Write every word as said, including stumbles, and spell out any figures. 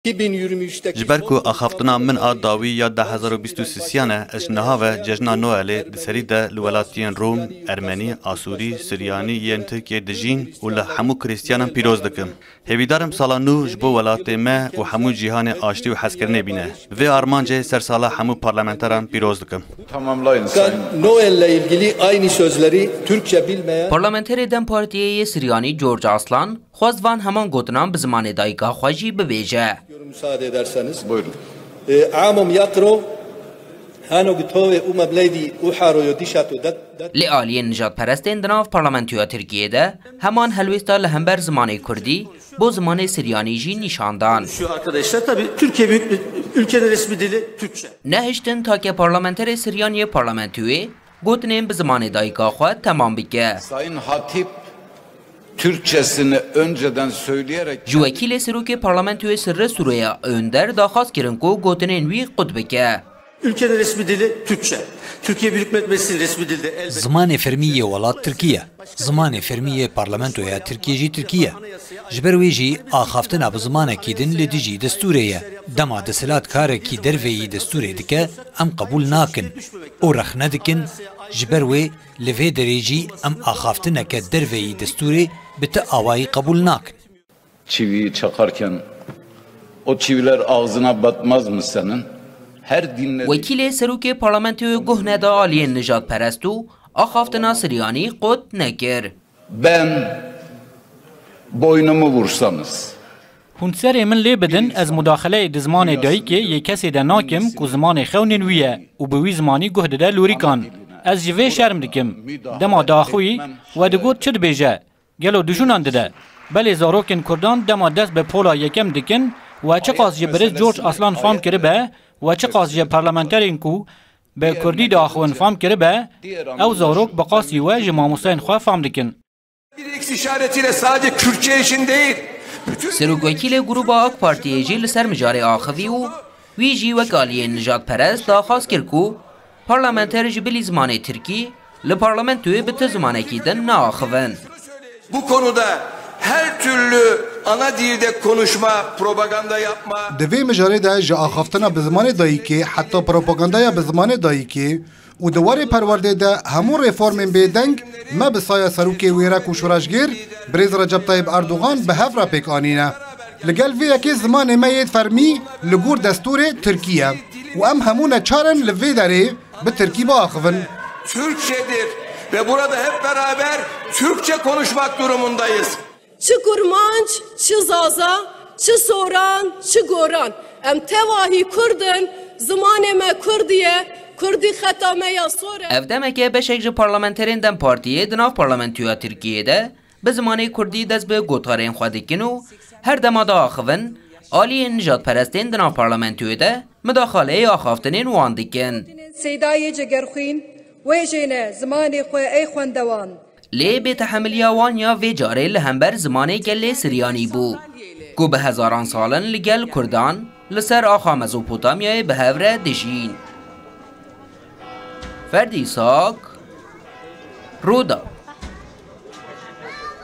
Ji ber ku axaftina min a dawî ya du hezar û bîst û sisiyan e, ez ji niha ve cejna Noelê di serî de li welatiyên Rom, Ermenî, Asûrî, Siryanî yên Tirkiyê dijîn û li hemû Krîstiyanan pîroz dikim. Hêvîdar im sala nû ji bo welatê me û hemû cîhanê aştî û hezkirinê bîne. Vê armancê ser sala hemû parlamenteran pîroz dikim. Tamamlayın Sayın. Noel'le ilgili aynı sözleri Türkçe bilmeyen Parlamenterê DEM Partiyê yê Siryanî George Aslan xwest van heman gotinan bi zimanê dayika xwe jî bibêje. Müsaade ederseniz. Buyurun. E, amum yakro, hano gitove umem leydi uharo yo dişato dat, dat. Lê aliyên nijadperestên di nav parlamentoya Tirkiyê de heman helwêsta li hember zimanê kurdî bo zimanê siryanî jî nîşan dan. Şu arkadaşlar, tabii Türkiye Büyük Ülkenin resmi dili Türkçe. Nehiştin take parlamenterê siryan yê parlamentoyê gotinên bi zimanê dayika xwe temam bike. Sayın Hatip Türkçesini önceden söyleyerek Ji wekîlê serokê parlamentoyê Sirri Sûreya Önder daxwaz kirin ku gotinên wî qut bike. Ülkenin resmi dili Türkçe. Türkiye Büyük Millet Meclisi'nin resmi dili de elbette. Zimanê fermî yê welat tirkî ye. Zimanê fermî yê parlamentoya Tirkiyê jî tirkî ye. Ji ber wê jî axaftina bi zimanekî din li dijî destûrê ye. Dema desthilatkarekî derveyî destûrê dike, em qebûl nakin û rexne dikin. Ji ber wê li vê derê jî em axaftineke derveyî destûrê bi ti awayî qebûl nakin. Çiviyi çakarken o çiviler ağzına batmaz mı senin? Her dinlediğin Wekîlê serokê parlamentoyê guh neda aliyên nijadperest û axaftina siryanî qut nekir. Ben boynumu vursanız. Hûn serê min lê bidin, ez mudaxileyê di zimanê dayikê yê kesê de nakim ku zimanê xewnên wî ye û bi wî zimanî guh dide lûrîkan. Ez ji vê şerm dikim. Dema diaxivî, we digot çi dibêje? Gelo dijûnan dide? Belê zarokên kurdan dema dest bi pola yekem dikin, we çiqas ji birêz George Aslan fam kiribe, we çiqas ji parlamenterên ku bi kurdî diaxivin fam kiribe, ew zarok bi qasî we ji mamosteyên xwe fam dikin. Bir eks işaretiyle sadece Kürtçe için değil, bütün Serokwekîlê grûba AK Partiyê jî li ser mijarê axivî û wî jî wek aliyên nijadperest daxwaz kir ku parlamenter ji bilî zimanê tirkî li parlamentoyê bi ti zimanekî din neaxivin. Bu konuda her türlü ana dilde konuşma, propaganda yapma. Di vê mijarê de ji axaftina bi zimanê dayikê heta propagandaya bi zimanê dayikê û di warê perwerdê de hemû reformên bêdeng me bi saya serokê wêrek û şoreşgêr birêz Recep Tayyip Erdogan bi hev re pêk anîne. Li gel vê yekê zimanê me yê fermî li gor destûrê tirkî ye û em hemû neçar in li vê derê bi tirkî biaxivin. Türkçedir ve burada hep beraber Türkçe konuşmak durumundayız. Çi Kurmanc, çi Zaza, çi Soran, çi Goran. Em tevahî Kurd in, zimanê me Kurdî ye, Kurdî xeta me ya sor e. Ev demeke beşek ji parlamenterên DEM Partiyê di nav parlamentoya Tirkiyê de bi zimanê Kurdî dest bi gotarên xwe dikin û her dema diaxivin, aliyên nijadperestên di nav parlamentoyê de midaxaleyê axaftinên wan dikin. Seydayê Cegerxwîn, wêjêne zimanê xwe ey xwendewan. Lê bêtehemiliya wan ya vê carê li hember zimanê gelê Siryanî bû, ku bi hezaran sal in li gel Kurdan li ser axa Mezopotamyayê bi hev re dijîn. Ferdî Sak, Rûdaw.